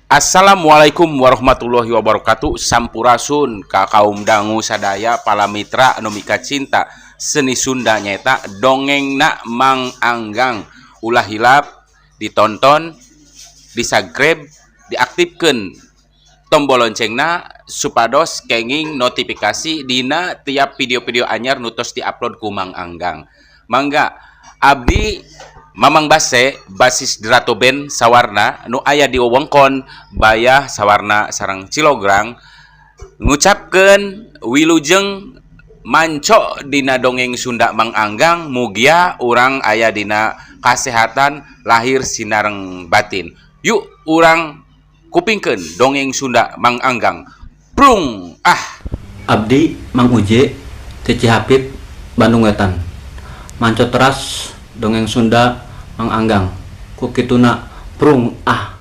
Assalamualaikum warahmatullahi wabarakatuh. Sampurasun ka kaum dangu sadaya pala mitra anu mika cinta seni Sunda nyaeta dongengna Mang Anggang. Ulah hilap ditonton, disubscribe, diaktifkan tombol loncengna supados kenging notifikasi dina tiap video-video anyar nu tos diupload ku Mang Anggang. Mangga abdi Mamang Base basis Drato Band Sawarna nu aya di wewengkon Bayah Sawarna sareng Cilograng ngucapkeun wilujeng manco dina dongeng Sunda Mang Anggang, mugia urang aya dina kasehatan lahir sinareng batin. Yuk urang kupingkeun dongeng Sunda Mang Anggang. Prung ah. Abdi Mang Uje Cici Hapit Bandung Wetan manco teras dongeng Sunda Mang Anggang ku kituna prung ah.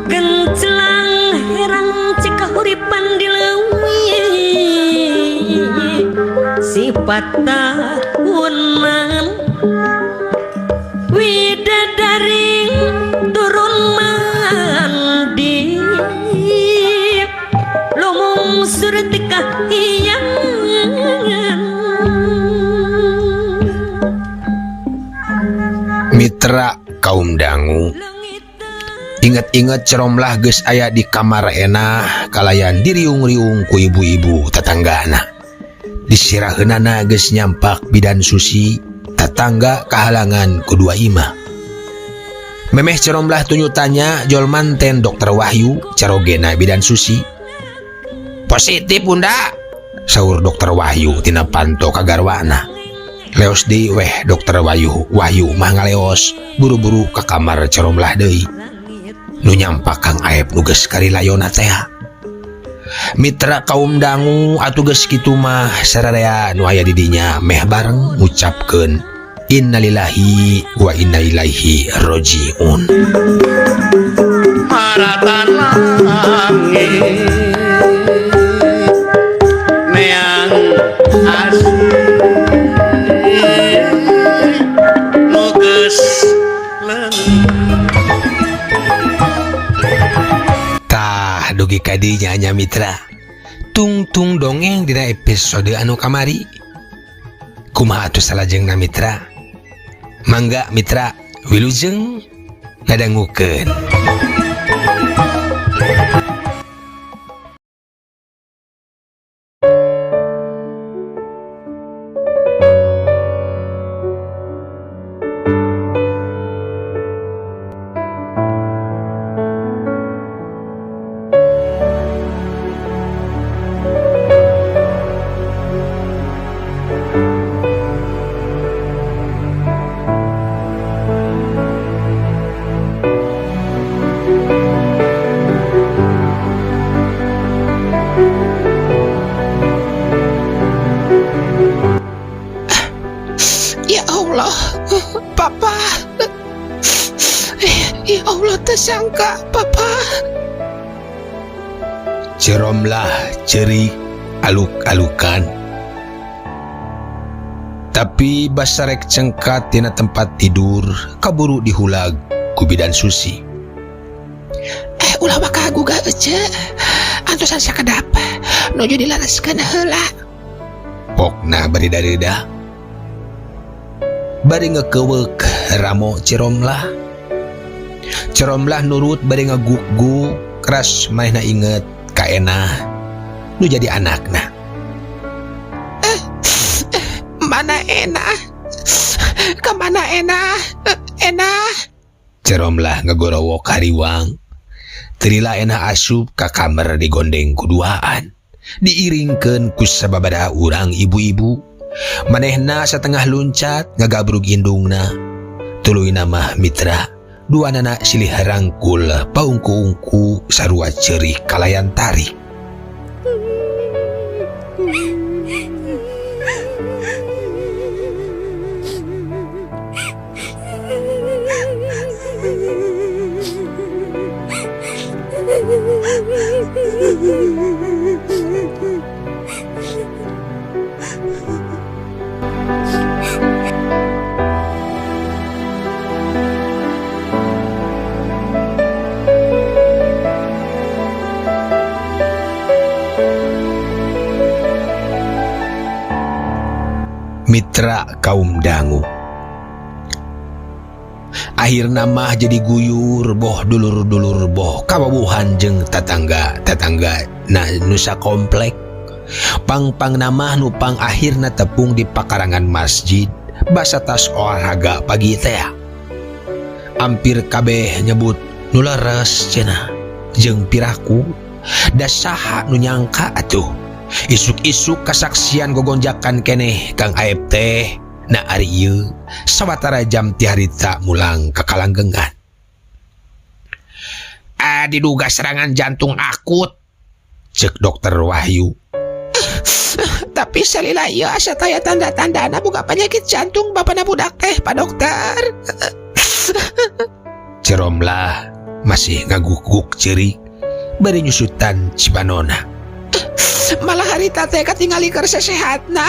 Gencelang herang cikahuripan di leuwi sifat tahunan widadari turun mandi lumung surti kahiyangan. Mitra kaum dangu, inget-inget Ceromlah geus aya di kamar enah kalayan diriung-riung ku ibu-ibu tetanggana. Disiraheunana geus nyampak bidan Susi, tetangga kahalangan ku dua imah. Memeh Ceromlah tunyu tanya jol manten dokter Wahyu carogena bidan Susi. Positif bunda, saur dokter Wahyu tina panto kagarwana. Leos di weh dokter Wahyu, Wahyu mah ngaleos buru-buru ke kamar Ceromlah deui. Nu nyampak Kang Aep nu geus karilayona teh. Mitra kaum dangu atuh geus kitu mah sararea nu aya di dinya meh bareng ngucapkeun innalillahi wa inna ilaihi rajiun. Maratan langit neang asih nu geus leungit. Tah dugi ka dinya nya mitra. Tungtung dongeng dina episode anu kamari. Kumaha atuh salajengna mitra? Mangga mitra wilujeng ngadangukeun. Ya Allah, Papa. Ya Allah, tersangka Papa. Ceromlah ceri aluk-alukan. Tapi basarek cengkat tina tempat tidur kaburu dihulag ku bidan Susi. Ulah waka guga ece. Antosan sakedap nuju dilareskeun heula. Pokna bari dareudah. Bari ngekeuweuk ramo Ceromlah. Ceromlah nurut bari ngaguk-guk keras manehna inget ka Enah nu jadi anakna. Mana Enah? Kemana Enah? Enah? Ceromlah ngagorowok hariwang. Terila Enah asup ka kamar digondeng kuduaan. Diiringkeun ku sababaraha urang ibu-ibu. Manehna satengah luncat ngagabrug indungna. Tuluyna mah mitra dua nana silih rangkul paungku-ungku sarua ceurih kalayan tarik. Mitra kaum dangu akhirna mah jadi guyur boh dulur-dulur boh kawawuhan jeung tatangga-tatangga na nusa komplek pang-pang nama nu pang akhirna tepung di pakarangan masjid basa tas olahraga pagi teh ampir kabeh nyebut nu leres cenah jeung piraku da saha nu nyangka atuh isuk-isuk kasaksian gogonjakan keneh Kang Aep teh na ari ieu sawatara jam ti harita mulang ka kalanggengan. Ah, diduga serangan jantung akut cek dokter Wahyu. Tapi salila ieu asa taya tanda-tandana boga penyakit jantung bapana budak teh Pak Dokter. Ceu Romlah masih ngaguk-guk ceurik bari nyusutan cipanona. Malah harita teh katingali keur sesehatna.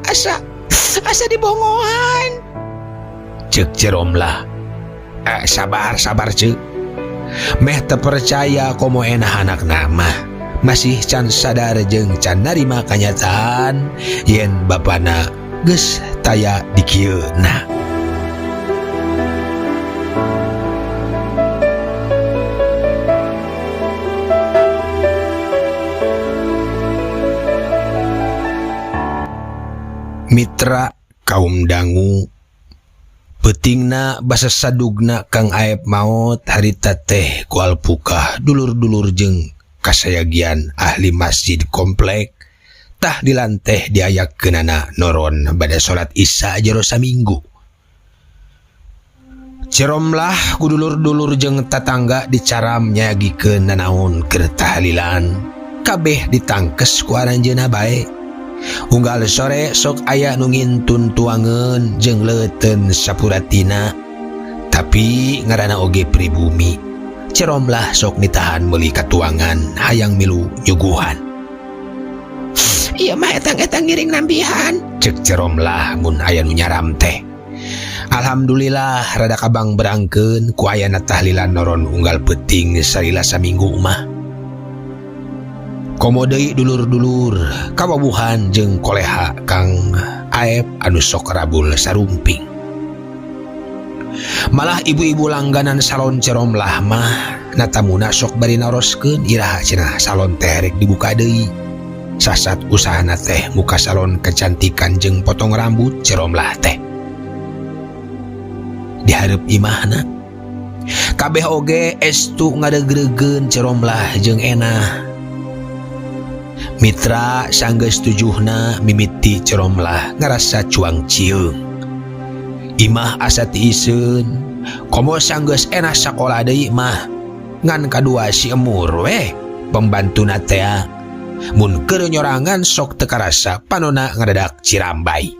Asa asa dibongohan. Cek Ceu Romlah. Sabar sabar cek. Meh teu percaya komo enah anakna mah masih can sadar jeung can narima kanyataan yen bapana geus taya di kieuna. Mitra kaum dangu peutingna basa sadugna Kang Aep maot harita teh ku alpukah dulur-dulur jeung kasayagian ahli masjid komplek tah dilanteh diayakeunana noron bada salat Isya jero saminggu. Ceu Romlah ku dulur-dulur jeung tatangga dicaram nyayagikeun nanaon keur tahlilan kabeh ditangkes ku aranjeunna bae. Unggal sore sok aya nu ngintun tuangeun jeung leuteun sapuratina tapi ngaranna oge pribumi. Ceu Romlah sok nitahan meuli katuangan hayang milu nyuguhan. Ieu mah etang-etang ngiring nambihan cek Ceu Romlah mun aya nu nyaram teh. Alhamdulillah rada kabang berangkeun ku ayana tahlilan noron unggal peuting salila saminggu mah. Komo deui dulur-dulur kawawuhan jeung koleha Kang Aep anu sok rabul sarumping. Malah ibu-ibu langganan salon Ceu Romlah mah natamuna sok bari naroskeun iraha cenah salon teh rek dibuka deui. Sasat usahana teh muka salon kecantikan jeung potong rambut Ceu Romlah teh. Dihareup imahna kabeh oge estu ngadegregeun Ceu Romlah jeung enah. Mitra sanggeus tujuhna mimiti Ceu Romlah ngarasa cuang cieung. Imah asa tiiseun, komo sanggeus enah sakola deui mah ngan kadua si emur weh pembantuna tea. Mun keur nyorangan sok teu karasa panona ngadadak cirambay.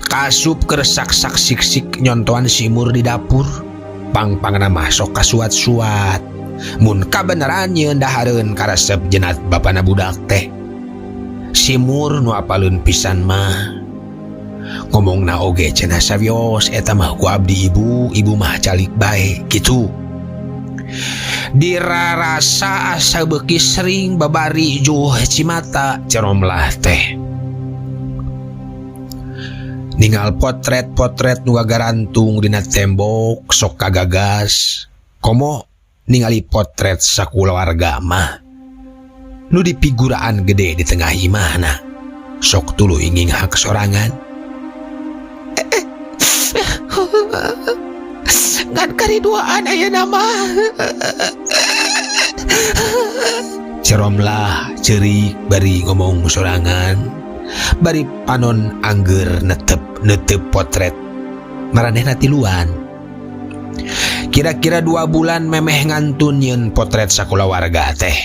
Kasup keur sak-sak sik-sik nyontoan si emur di dapur, pang-pangna mah sok kasuat-suat. Mun kabeneran nyeun dahareun karesep jenat bapana budak teh. Simur nu apaleun pisan mah. Ngomongna oge cenah sawios eta mah ku abdi ibu, ibu mah calik bae kitu. Dirarasa asa beuki sering babari juh cimata Ceu Romlah teh. Ningal potret-potret nu gagarantung dina tembok sok kagagas. Komo ningali potret sakulawarga mah nu dipiguraan gede di tengah imahna sok tuluy nginghak sorangan. Ngan kariduaan ayeuna mah. Ceu Romlah ceurik bari ngomong sorangan bari panon angger netep-netep potret maranehna tiluan. Kira-kira 2 bulan memeh ngantun nyeun potret sakulawarga teh.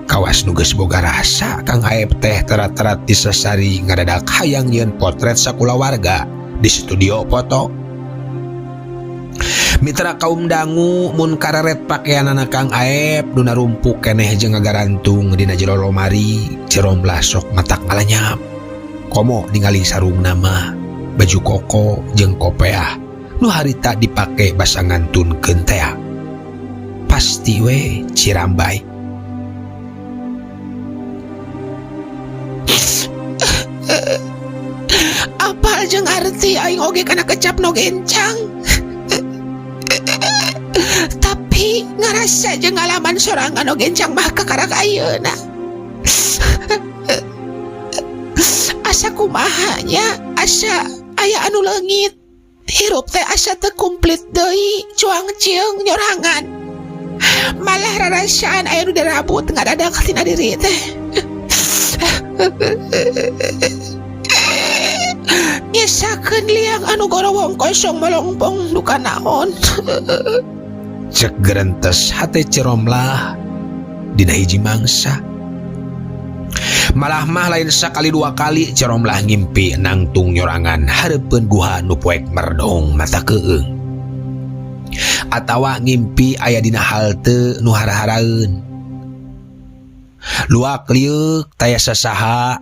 Kawas nu geus boga rasa Kang Aep teh terat-terat disasari ngadadak hayang nyeun potret sakulawarga di studio foto. Mitra kaum dangu mun kareret pakaianana Kang Aep nu narumpuk keneh jeung ngagarantung dina jero lomari, Ceu Romlah sok matak ngalanyap. Komo ningali sarungna mah baju koko jeung kopeah nu harita dipake basa ngantunkeun tea. Pasti we cirambay. Apal jeung arti aing oge kana kecap nu gencang. Tapi ngarasa jeung ngalaman sorangan nu gencang mah kakarak ayeuna. Asa kumaha nya, asa aya anu leungit. Hirup teh asa teu kumplit deui, cuang cieung nyorangan. Malah rarasaan aya nu dirabut ngadadak tina diri teh. Nyisakeun liang anu gorowong kosong molongpong duka naon. Cek gerentes hate Ceromlah dina hiji mangsa. Malah mah lain sakali dua kali Ceromlah ngimpi nangtung nyorangan hareupeun guha nu poek merdong mata keung. Atawa ngimpi aya dina halte nu hara-haraeun. Luak lieuk taya sasaha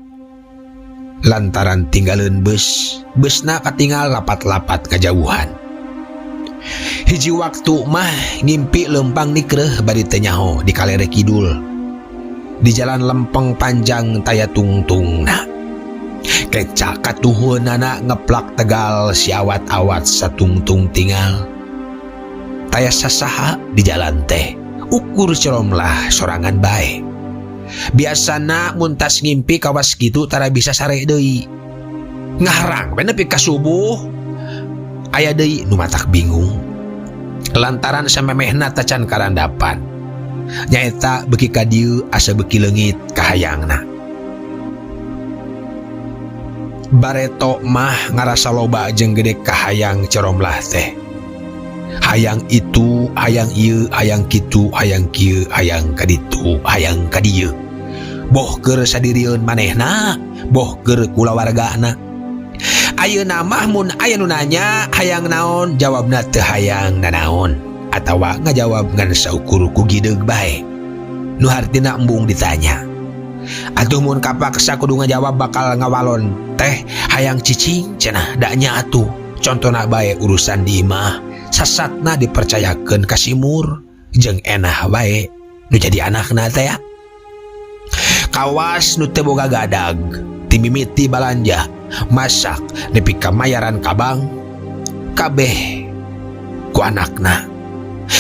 lantaran tinggaleun bus, busna katingal lapat-lapat kajauhan. Hiji waktu mah ngimpi lempang nikreuh bari teu nyaho di kalere kidul. Di jalan lempeng panjang taya tungtungna. Keca katuhunana ngeplak tegal si awat-awat satungtung tinggal. Taya sasaha di jalan teh, ukur Ceromlah sorangan bae. Biasana muntas ngimpi kawas kitu tara bisa sare deui. Ngaharang we nepi ka subuh. Aya deui nu matak bingung. Lantaran samemehna tacan karandapan. Nyaeta beuki ka dieu asa beuki leungit kahayangna. Bareto mah ngarasa loba jeung gede kahayang Ceromlah teh. Hayang itu, hayang ieu, hayang kitu, hayang kieu, hayang kaditu, hayang kadieu. Boh keur sadirieun manehna, boh keur kulawargana. Ayeuna mah mun aya nu nanya hayang naon, jawabna teu hayang nanaon. Atawa ngajawab ngan saukur ku gideug bae. Nu hartina embung ditanya. Atuh mun kapaksa kudu ngajawab bakal ngawalon teh hayang cicing cenah daknya atuh. Contona bae urusan di imah sasatna dipercayakeun ka simur jeung enah bae nu jadi anakna teh ya. Kawas nu teu boga gadag timimiti balanja masak nepi ka mayaran ka bank kabeh ku anakna.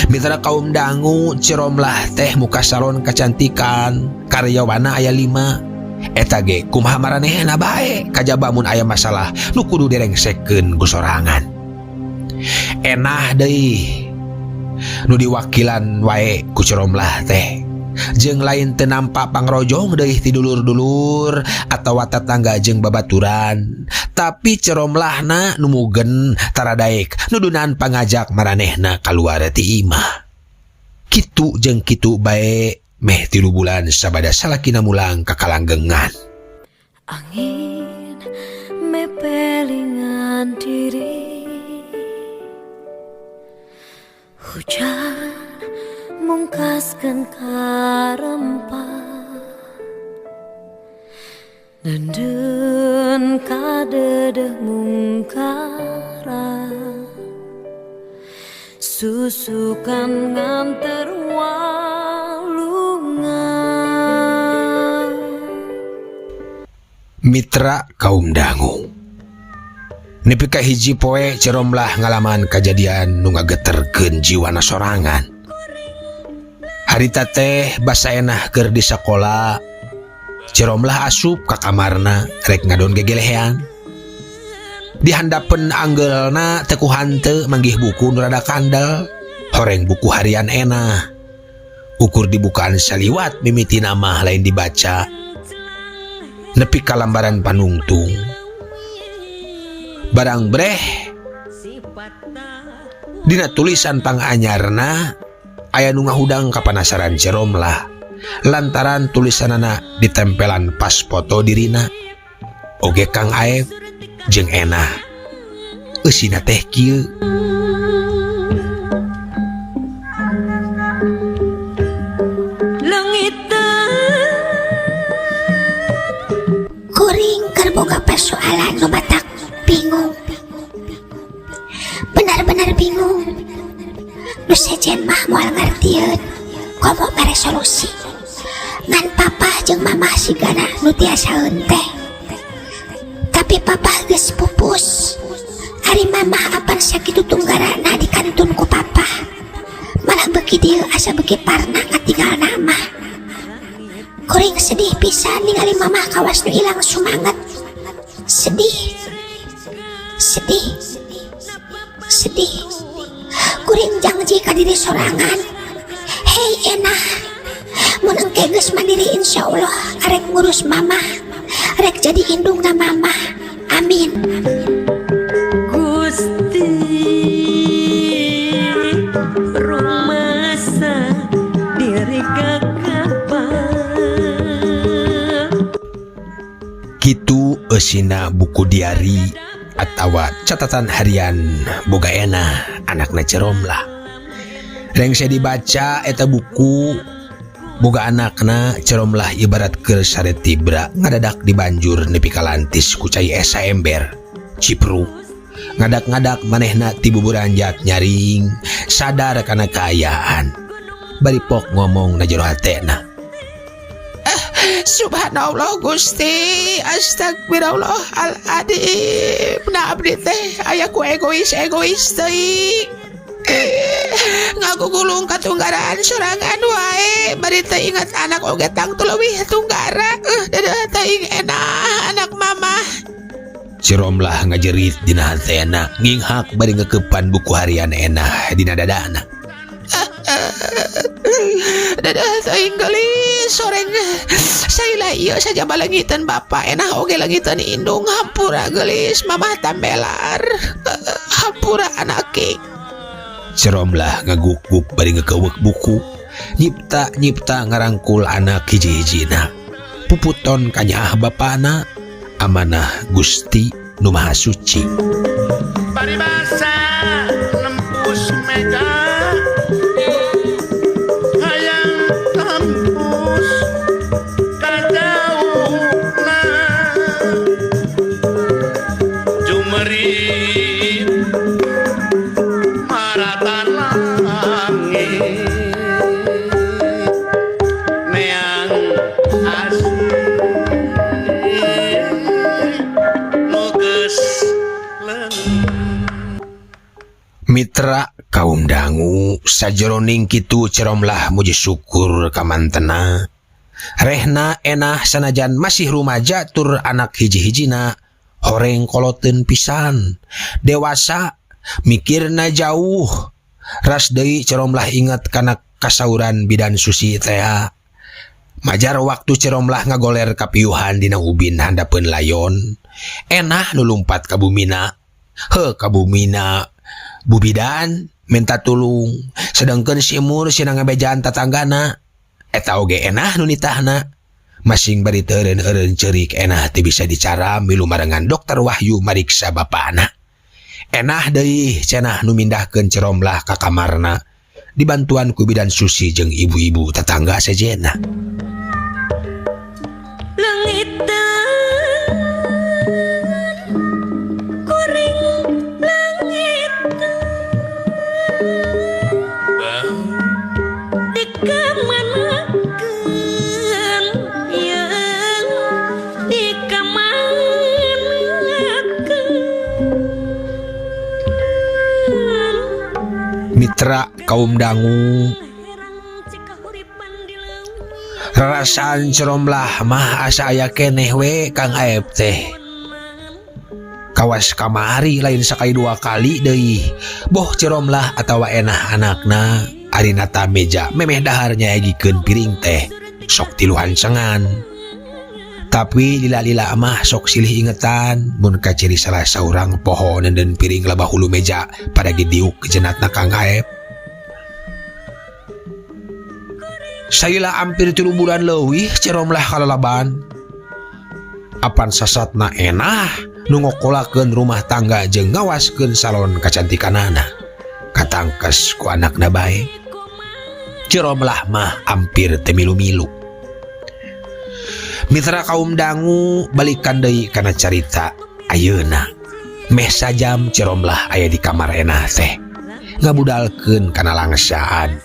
Mitra kaum dangu Ceromlah teh muka salon kecantikan karyawana aya 5. Eta ge kumaha maranehna bae kajaba mun aya masalah nu kudu direngsekeun ku sorangan. Enah deui nu diwakilan wae ku Ceromlah teh. Jeung lain teu nampa pangrojong deui ti dulur-dulur atawa tetangga jeung babaturan. Tapi Ceromlahna nu mugen taradaek nudunan pangajak maranehna kaluar ti imah. Kitu jeung kitu bae meh 3 bulan sabada salakina mulang ka kalanggengan. Angin mepelingan diri, hujan mungkaskan karempah, nenden kadedeh mungkaran, susukan nganter walungan. Mitra kaum dangu, nepi ka hiji poe Ceromlah ngalaman kajadian nu ngageterkeun jiwana sorangan. Harita teh basa enah keur di sakola, Ceromlah asup ka kamarna rek ngadon gegelehean. Di handapeun anggelna teu ku hanteu manggih buku nu rada kandel, horeng buku harian enah. Ukur dibukaan saliwat mimiti nama lain dibaca. Nepi ka lambaran panungtung. Barang breh dina tulisan panganyarna aya nu ngahudang kapanasaran Ceromlah lantaran tulisanana ditempelan pas foto dirina oge Kang Aep jeung enah. Eusina teh kieu. Kuring keur boga persoalan nu matak bingung. Benar-benar bingung. Nu sejen mah moal ngartieun komo mere solusi. Ngan papa jeung mamah sigana nu tiasaeun teh. Tapi papa geus pupus. tembus. Ari mamah apan sakitu tunggarana dikantun ku papa. Malah beuki dieu asa beuki parna katinggalna mah. Kuring sedih pisan ningali mamah kawas nu ilang sumanget. Sedih. Sedih. Sedih. Kuring jangji ka diri sorangan. Hei Enah, mun engke geus mandiri insyaallah arek ngurus mamah. Rek jadi indungna mamah. Amin. Gusti rumasa diri gagabah. Kitu eusina buku diari atawa catatan harian boga Enah anakna Ceu Romlah. Rengse dibaca eta buku boga anakna, Ceu Romlah ibarat keur sare tibra ngadadak dibanjur nepi ka lantis ku cai es saember. Cipruk. Ngadak-ngadak manehna ti buburanjat nyaring sadar kana kaayaan. Bari pok ngomong na jero hatena. Subhanallah Gusti, astagfirullahaladzim. Nah, abdi teh aya ku egois egois teuing. Ngagugulung katunggaraan sorangan wae, bari teu ingat anak oge tangtu leuwih tunggara. Deudeuh teuing Enah anak mamah. Ceu Romlah ngajerit dina hatena, nginghak bari ngeukepan buku harian Enah dina dadana. Dadah teuing geulis soreng saila ieu sajaba leungiteun bapa, Enah oge leungiteun indung. Hampura geulis, mamah tambelar. Hampura anak king. Ceu Romlah ngaguk-guk bari ngekeuweuk buku, nyipta nyipta ngarangkul anak hiji-hijina. Puputon kanyaah bapana, amanah Gusti Nu Maha Suci. Paribasa nembus mega hayang tembus kajauhna jumerit maratan langit neang asih nu geus leungit. Mitra kaum dangu, sajeroning kitu Ceu Romlah muji syukur ka mantena. Rehna Enah sanajan masih rumaja tur anak hiji-hijina horeng koloteun pisan. Dewasa, mikirna jauh. Ras deui Ceu Romlah inget kana kasauran bidan Susi tea. Majar waktu Ceu Romlah ngagoler kapiuhan dina ubin handapeun layon. Enah nu lumpat ka bumina. Heuh, ka bumina. Bu bidan minta tulung, sedangkan si Mur sina ngabejaan tatanggana. Eta oge Enah nu nitahna. Masing bari teureun-eureun ceurik, Enah teu bisa dicara milu marengan dokter Wahyu mariksa bapana. Enah deui cenah nu mindahkeun Ceu Romlah ka kamarna dibantuan ku bidan Susi jeung ibu-ibu tetangga sejenna. Leungiteun kuring leungiteun dikamanakeun yeung dikamanakeun. Mitra kaum dangu, rarasaan Ceu Romlah mah asa aya keneh we Kang Aep teh. Kawas kamari lain sakali dua kali deui. Boh Ceu Romlah atawa Enah anakna, ari nata meja memeh dahar nyayagikeun piring teh sok tiluhan cengan. Tapi lila-lila mah sok silih ingetan mun kaciri salah saurang poho nenden piring labah hulu meja pada gidiuk jenatna Kang Aep. Saila hampir 3 bulan leuwih Ceu Romlah kalalaban. Apan sasatna Enah nu ngokolakeun rumah tangga jeung ngawaskeun salon kacantikanana. Katangkes ku anakna bae. Ceu Romlah mah hampir teu milu-milu. Mitra kaum dangu, balikan deui kana carita ayeuna. Meh sajam Ceu Romlah aya di kamar Enah teh. Ngabudalkeun kana langsaan.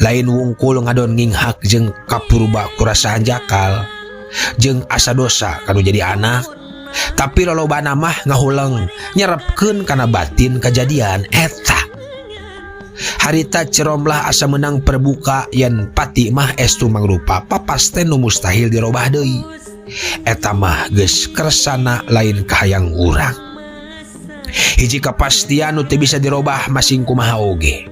Lain wungkul ngadon nginghak jeung kapurba kurasa hanjakal jeung asa dosa kanu jadi anak. Tapi lolobana mah ngahuleng nyerepkeun kana batin kajadian eta. Harita Ceromlah asa menang perbuka yen pati mah estu mangrupa papasten nu mustahil dirobah deui. Eta mah geus kersana lain kahayang urang. Hiji kepastian nu teu bisa dirobah masing kumaha oge.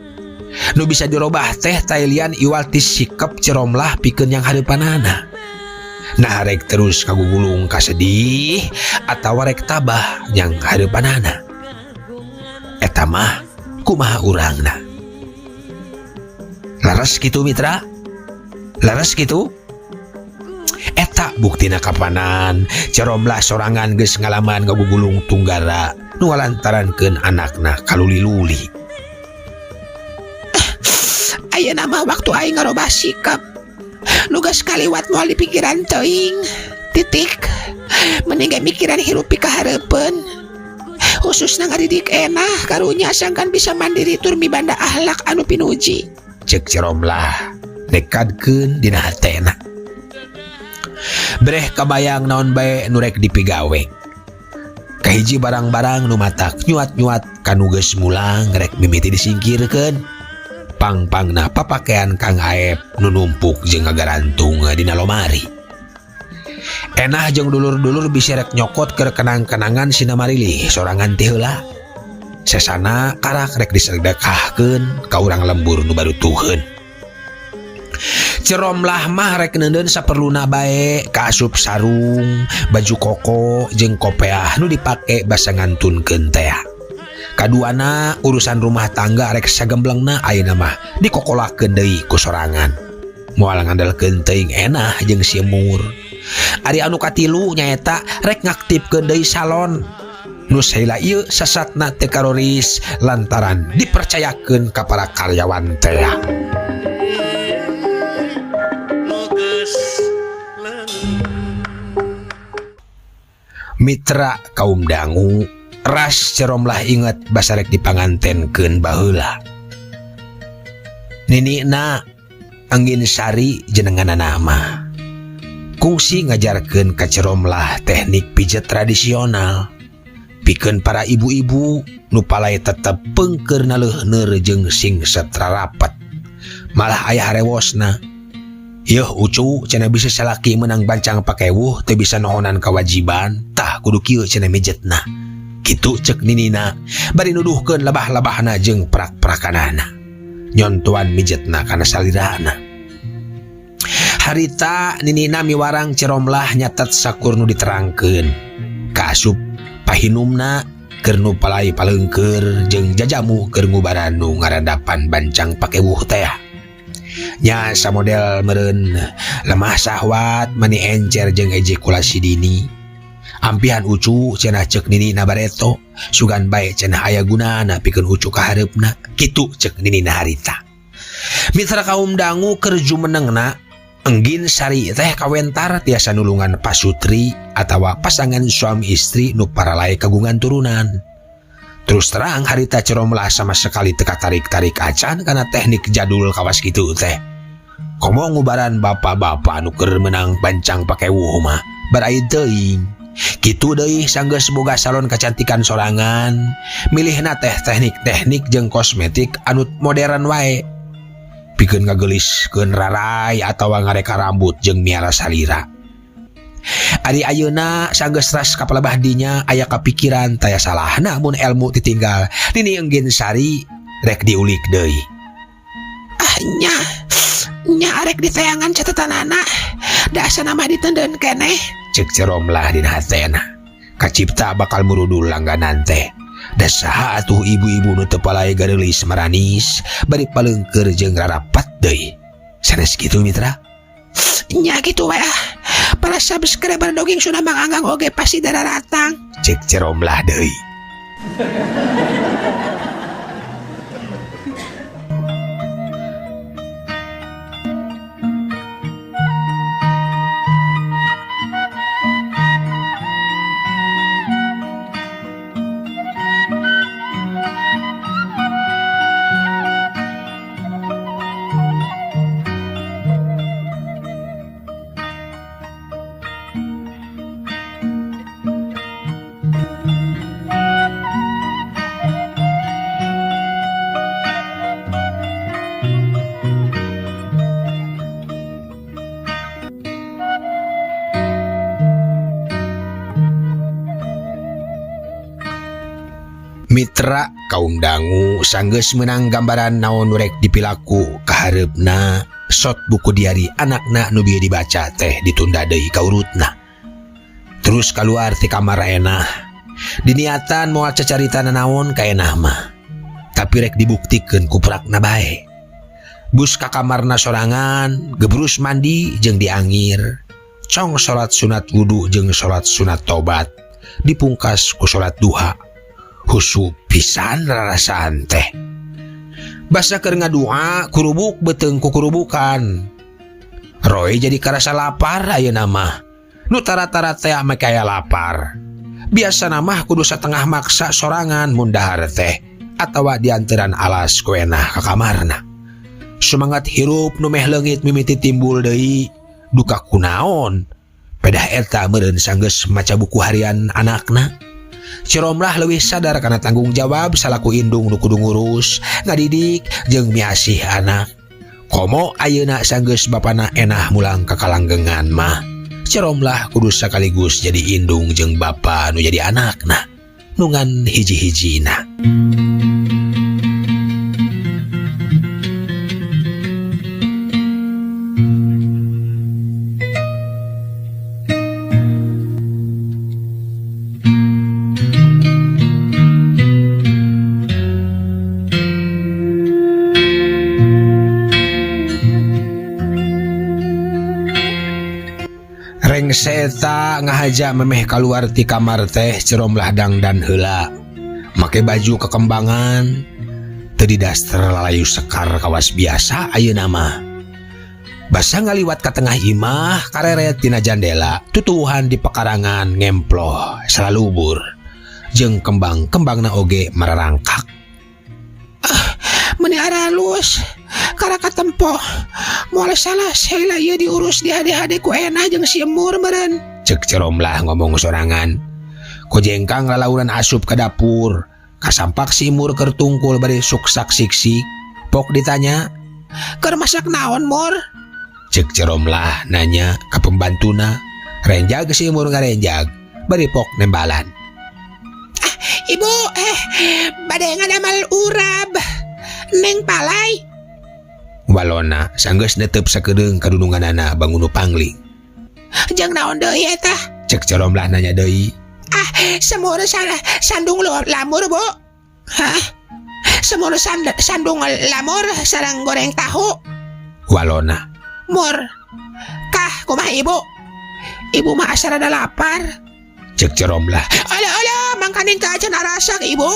Nu bisa dirobah teh tailian iwal ti sikap Ceromlah pikeun yang hareupanana. Nah rek terus kagugulung kasedih atawa rek tabah yang hareupanana. Eta mah kumaha urangna. Laras kitu mitra? Laras kitu? Eta buktina kapanan Ceromlah sorangan geus ngalaman ngagugulung tunggara nu ngalantarankeun anakna kaluli-luli. Ayeuna mah waktu aing ngarobah sikap. Nu geus kaliwat moal dipikiran teuing. Titik. Mending ge mikiran hirup pikahareupeun. Khususna ngadidik enah karunya sangkan bisa mandiri tur mibanda ahlak anu pinuji. Cek Ceromlah nekadkeun dina hatena. Breh kabayang naon bae nu rek dipigawe. Kahiji barang-barang nu matak nyuat-nyuat kanu geus mulang rek mimiti disingkirkeun. Pang-pangna papakean Kang Aep nu numpuk jeung ngagarantung dina lomari. Enah jeung dulur-dulur bisa rek nyokot keur kenang-kenangan sina marilih sorangan ti heula. Sesana karak rek disedekahkeun ka urang lembur nu baru tuheun. Ceromlah mah rek neundeun saperluna bae kaasup sarung, baju koko jeung kopeah nu dipake basa ngantunkeun tea. Kaduana urusan rumah tangga rek sagemblengna ayeuna mah dikokolakeun deui ku sorangan. Moal ngandelkeun teuing enah jeung simur. Ari anu katilu nyaeta rek ngaktifkeun deui salon. Nu saheula ieu sasatna teu karoris lantaran dipercayakeun ka para karyawan tea. Mitra kaum dangu ras Ceromlah inget basarek dipangantenkeun baheula. Ninina Anggin Sari jenenganana mah kungsi ngajarkeun ka Ceromlah teknik pijet tradisional. Pikeun para ibu-ibu nu palai tetep pengker naleuhneur jeung sing setra rapat. Malah aya harewosna. Yeuh ucu cenah bisa salaki menang bancang pakewuh teu bisa nohonan kewajiban, tah kudu kieu cenah mijetna. Kitu cek ninina bari nuduhkeun lebah-lebahna jeung prak-prakanana. Nyontoan mijetna kana salirana. Harita ninina miwarang Ceromlah nyatet sakur nu diterangkeun. Kaasup pahinumna keur nu palai paleungkeur jeung jajamu keur ngubaran nu ngarandapan bancang pakewuh teh. Nya samodel meureun lemah sahwat mani encer jeung ejakulasi dini. Ampihan ucu cenah cek ninina bareto, sugan bae cenah aya gunana pikeun ucu kahareupna, kitu cek ninina harita. Mitra kaum dangu keur jumenengna Enggin Sari teh kawentar tiasa nulungan pasutri atawa pasangan suami istri nu paralai kagungan turunan. Terus terang harita Ceromlah sama sekali teka tarik-tarik acan karena teknik jadul kawas kitu teh. Komo ngubaran bapak-bapak nu keur menang bancang pakewuh mah baraid teuing. Kitu deui sanggeus boga salon kecantikan sorangan, milihna teh teknik-teknik jeung kosmetik anu modern wae. Pikeun ngageliskeun rarai atawa ngareka rambut jeung miara salira. Ari ayeuna sanggeus ras kapalebah dinya aya kapikiran taya salah namun ilmu ditinggal Nini Enggin Sari rek diulik deui. Ah nya nya arek ditayangan catatanana da asana mah ditendeun keneh. Cek Ceromlah dina hatena. Kacipta bakal murudul langganan teh. Da saha atuh ibu-ibu nu teu palai gareulis maranis bari paleungkeur jeung rarapat deui. Sanes kitu mitra? Nya kitu we ah. Para subscriber dongeng Sunda Mang Anggang oge pasti dararatang. Cek Ceromlah deui. Mitra kaum dangu sanggeus meunang gambaran naon nu rek dipilaku kahareupna sot buku diari anakna nu bieu dibaca teh ditunda deui ka urutna. Terus kaluar ti kamar Enah. Diniatan moal cacarita nanaon ka Enah mah. Tapi rek dibuktikeun ku prakna bae. Bus ka kamarna sorangan, gebrus mandi jeung diangir. Cong salat sunat wudu jeung salat sunat tobat. Dipungkas ku salat duha. Husu pisan rarasaan teh. Basa keur ngadua kurubuk beuteung kukurubukan. Roy jadi karasa lapar ayeuna mah. Nu tara-tara teh ame kaya lapar. Biasana mah kudu satengah maksa sorangan mun dahar teh atawa dianteran alas ku Enah ka kamarna. Sumangat hirup nu meh leungit mimiti timbul deui duka kunaon. Pedah eta meureun sanggeus maca buku harian anakna. Ciromlah leuwih sadar kana tanggung jawab salaku indung nu kudu ngurus, ngadidik jeung miasih anak. Komo ayeuna sanggeus bapana Enah mulang ka kalanggengan mah. Ciromlah kudu sakaligus jadi indung jeung bapa nu jadi anakna. Nu ngan hiji-hijina. Rengse eta ngahaja memeh kaluar ti kamar teh Ciromlah dangdan heula. Make baju kekembangan, teu didaster lalayu sekar kawas biasa ayeuna mah. Basa ngaliwat ka tengah imah kareret tina jandela, tutuwuhan di pekarangan ngemploh salalubur. Jeung kembang-kembangna oge mararangkak. Ah, meuni aralus. Karaka tempo. Moal salah heula ieu diurus di hade-hade ku Enah jeung si Emur meureun. Cek Ciromlah ngomong sorangan. Kojengkang lalaunan asup ka dapur. Kasampak si Emur keur tungkul bari suksak siksik. Pok ditanya, Keur masak naon, Mur? Cek Ciromlah nanya ka pembantuna. Renjag si Emur ngarenjag, bari pok nembalan. Ah, ibu, bade ngadamal urab. Neng palai. Walona sanggeus netep sakedeung kadununganana bangun pangling. Jeung naon deui eta? Cek Ciromlah nanya deui. Ah, semur sandung lamur, Bu. Hah? Semur sandung lamur sareng goreng tahu. Walona. Mur. Kah kumaha ibu? Ibu mah asa rada lapar. Cek Ciromlah. Alah, alah, mangkaning ka acan arasak ibu.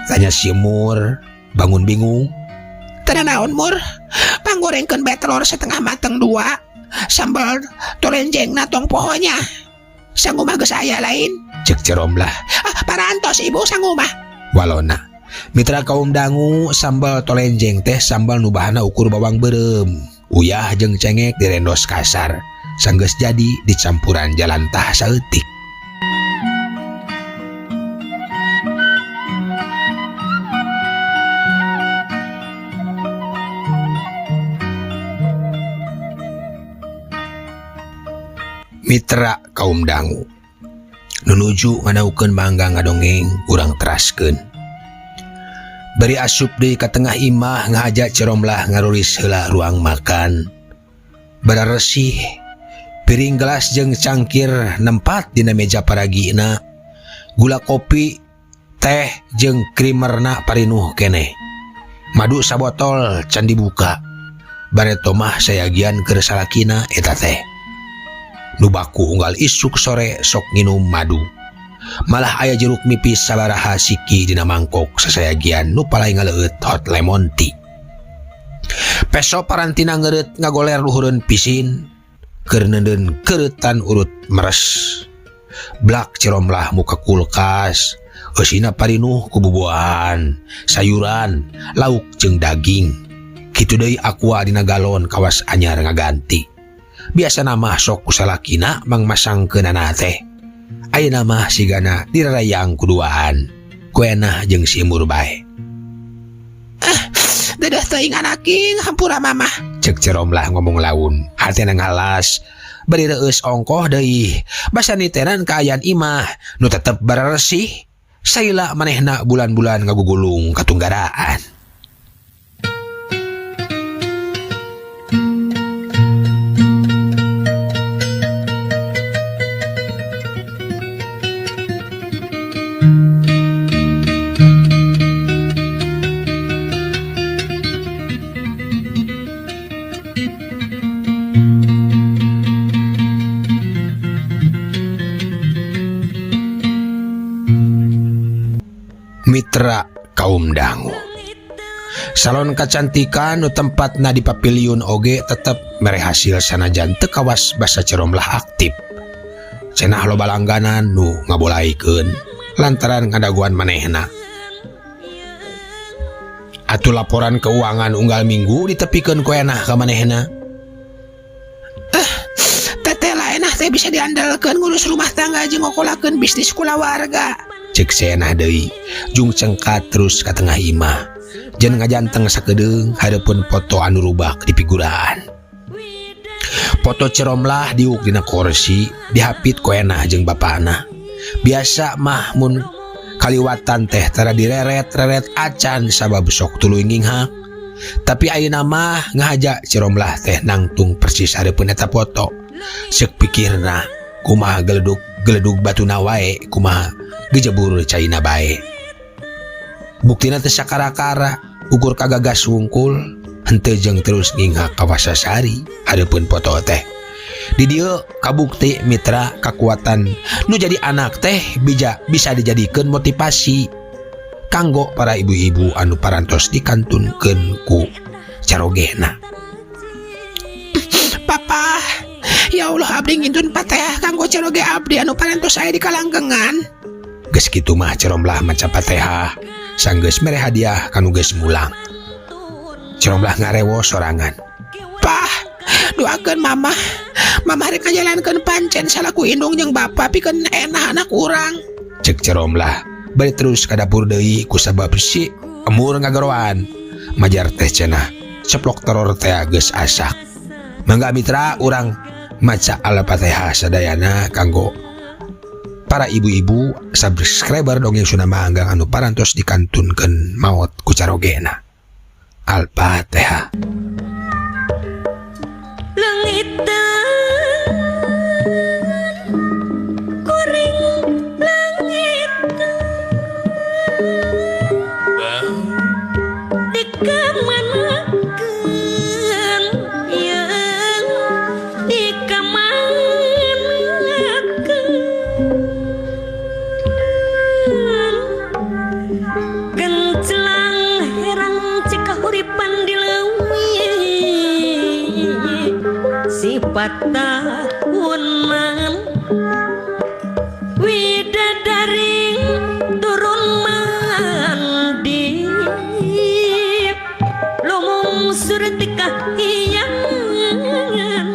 Tanya si Mur, bangun bingung. Teu naon Mur? Panggorengkeun bae telur setengah mateng 2, sambal tolenjengna tong pohonya. Sangu mah geus aya lain. Cek Ciromlah. Ah, parantos ibu sangu mah. Walona. Mitra kaum dangu sambal tolenjeng teh sambal nu bahanna ukur bawang beureum, uyah jeung cengek direndos kasar. Sanggeus jadi dicampuran jalantah saeutik. Mitra kaum dangu nunuju nganaukeun mangga ngadongeng urang teraskeun. Bari asup deui ka tengah imah ngahaja Ciromlah ngarulis heula ruang makan. Bararesih piring gelas jeung cangkir nempat dina meja paragina. Gula kopi, teh jeung krimerna parinuh keneh. Madu sabotol can dibuka. Bareto mah sayagian keur salakina eta teh. Nu baku unggal isuk sore sok nginum madu. Malah aya jeruk nipis sabaraha siki dina mangkok sasayagian nu palai ngaleueut hot lemon tea. Peso parantina ngeureut ngagoler luhureun pisin, keur neundeun keuretan urut meres. Blak Ciromlah muka kulkas, eusina parinuh ku bubuahan, sayuran, lauk jeung daging. Kitu deui aqua dina galon kawas anyar ngaganti. Biasana mah sok ku salakina mangmasangkeunana teh. Ayeuna mah sigana dirarayang kuduaan. Ku Enah jeung si Emur bae. Ah, dadah teuing anaking hampura mamah. Cek Ciromlah ngomong laun, hatena ngalas. Bari reueus ongkoh deui. Basa nitenan kaayaan imah nu tetep bararesih. Saila manehna bulan-bulan ngagugulung katunggaraan. Mitra kaum dangu. Salon kecantikan nu tempatna di pavilion oge tetep mere hasil sanajan teu kawas basa Ceromlah aktif. Cenah loba langganan nu ngabolaikeun lantaran ngadaguan manehna. Atuh laporan keuangan unggal minggu ditepikeun ku Enah ka manehna. Teteh lah Enah teh bisa diandalkeun ngurus rumah tangga jeung ngokolakeun bisnis kulawarga. Cek si Enah deui, jung cengkat terus ka tengah imah. Jeung ngajanteng sakedeung hareupeun foto anu rubak di figuraan. Foto Ceromlah diuk dina kursi, dihapit ku Enah jeung bapana. Biasa mah mun kaliwatan teh tara direret-reret acan sabab sok tuluy nginghak. Tapi ayeuna mah ngahaja Ceromlah teh nangtung persis hareupeun eta foto. Seuk pikirna kumaha geledug-geledug batuna wae, kumaha gejebur caina bae. Buktina teh sakara-kara ukur kagagas wungkul henteu jeung terus nginghak ka Wasasari hareupeun foto teh. Di dieu kabukti mitra kakuatan nu jadi anak teh bisa dijadikeun motivasi kanggo para ibu-ibu anu parantos dikantunkeun ku carogehna. Papa, ya Allah abdi ngintun Fatihah kanggo caroge abdi anu parantos aya di kalanggengan. Geus kitu mah Ceromlah maca Fatihah sanggeus mere hadiah kanu geus mulang. Ceromlah ngarewo sorangan. Pah, doakeun mamah. Mamah rek ngajalankeun pancen salaku indung jeung bapa pikeun Enah anak urang. Cek Ceromlah bari terus ka dapur deui kusabab si emur ngagaroan. Majar teh cenah ceplok teror teh geus asak. Mangga mitra urang maca Al-Fatihah sadayana kanggo para ibu-ibu subscriber dongeng Sunda Mang Anggang anu parantos dikantunkeun maot ku carogena. Al-Fatihah. Lengitan kuring langitan dikamanakeun yang dikamanakeun gencelang herang cikahuripan di leuwi sifat tahunan widadari turun mandi lumung surti kahiyangan.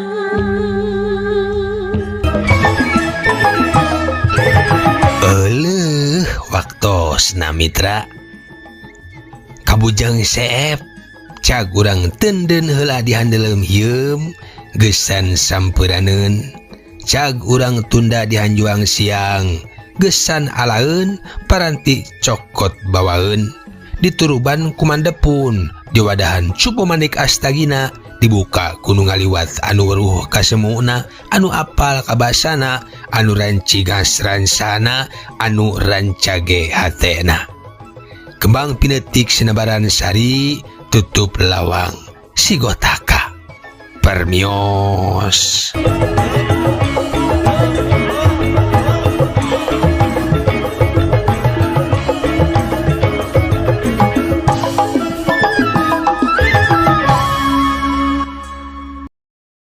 Euleuh waktosna mitra kabujeng seep cag urang tenden heula dihandeleum hieum gesan sampuraneun cag urang tunda dihanjuang siang gesan alaeun paranti cokot bawaeun dituruban kumandepun diwadahan cupu manik astagina dibuka kuno ngaliwat anu weruh kasemuna anu apal kabasana anu rancigas ransana anu rancage hatena kembang pinetik sinabaran sari tutup lawang sigotaka permios.